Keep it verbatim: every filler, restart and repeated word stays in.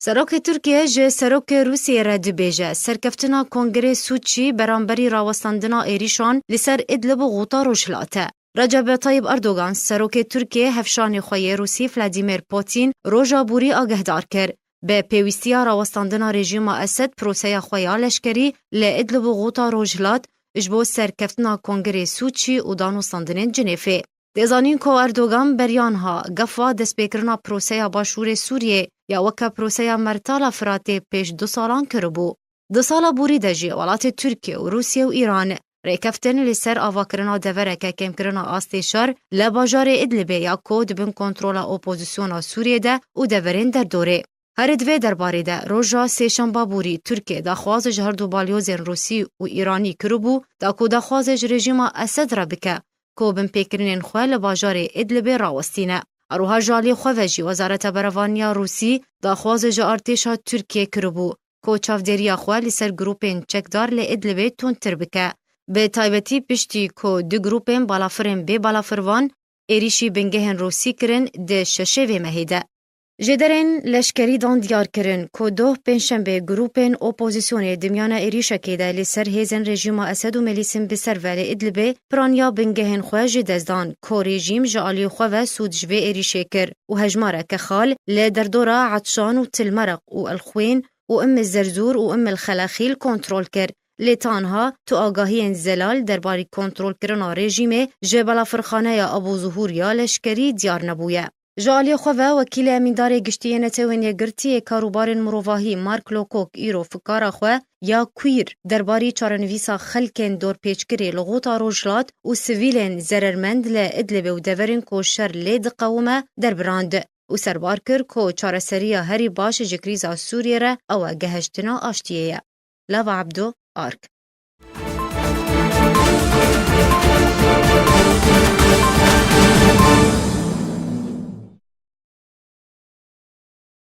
Serokê Tirkiye ji Serokê Rûsiyê re dibêje, serkeftina Kongrê Sûçî beramberî rawestandina êrîşan li ser Idlib û Xuta Rojhilat e. Recep Tayyip Erdogan, Serokê Tirkiye, hevşanê xwe yê Rûsî Vladimir Putin roja borî agehdar kir, bi pêwîstiya rawestandina rejîma Esed proseya xwe ya leşkerî li Idlib û Xuta Rojhilat ji bo serkeftina Kongrê Sûçî û danûstandinên Cinêfê. Tê zanîn ku Erdogan beriya niha gefa destpêkirina proseya Başûrê Sûriyê ya weke proseya Mertala Firatê pêş du salan kiribû. Di sala borî de jî welatê Tirkiye û Rûsye û Îran rêkeftin li ser avakirina devereke kêmkirina astê şer li bajarê Idlibê ya ku di bin kontrola opozisyona Sûriyê de û deverên derdorê. Her di vê derbarê de roja sêşemba borî Tirkiye daxwaz ji her du balyozên Rûsî û Îranî kiribû, da ku daxwazê ji rejîma Esed re bike ku binpêkirinên xwe li bajarê Idlibê rawestîne. Her wiha ji alî xwe ve jî Wezareta Berevaniya Rûsî daxwazê ji artêşa Tirkiye kiribû ku çavdêriya xwe li ser grûpên çekdar li Idlibê tundtir bike. Bi taybetî piştî ku du grûpên balafirên bê balafirvan êrîşî bingehên Rûsî kirin di şeşê vê mehê de. Jêderên leşkerî dan diyar kirin ku doh pêncşembê grûpên opozisyonê di miyana êrîşekê de li ser hêzên rejîma Esed û milîsên bi ser ve li Idlibê piraniya bingehên xwe ji dest dan ku rejîm ji alî xwe ve sûd ji vê êrîşê kir û hejmareke xal li derdora Etşan û Tilmereq û Elxwên û Imm Zerzûr û Imm Xelexîl kontrol kir. Lê tanha tu agahiyên zelal derbarî kontrolkirina rejîmê ji balafirxaneya Abu Zuhur ya leşkerî diyar nebûye. Ji alî xwe ve, wekîlê Emîndarê Giştî yê Netewên Yekgirtî yê Karûbarên Mirovahî Mark Lowcock îro fikara xwe ya queer derbarî çarenivîsa xelkên dorpêçkirî li Xuta Rojhilat û sivîlên zerermend li Idlibê û deverên ku şer lê diqewime derbirand û serbar kir ku çareseriya herî baş ji krîza Sûriyê re ew e gehiştina aştiyê ye. Lava Ebdo, Ark.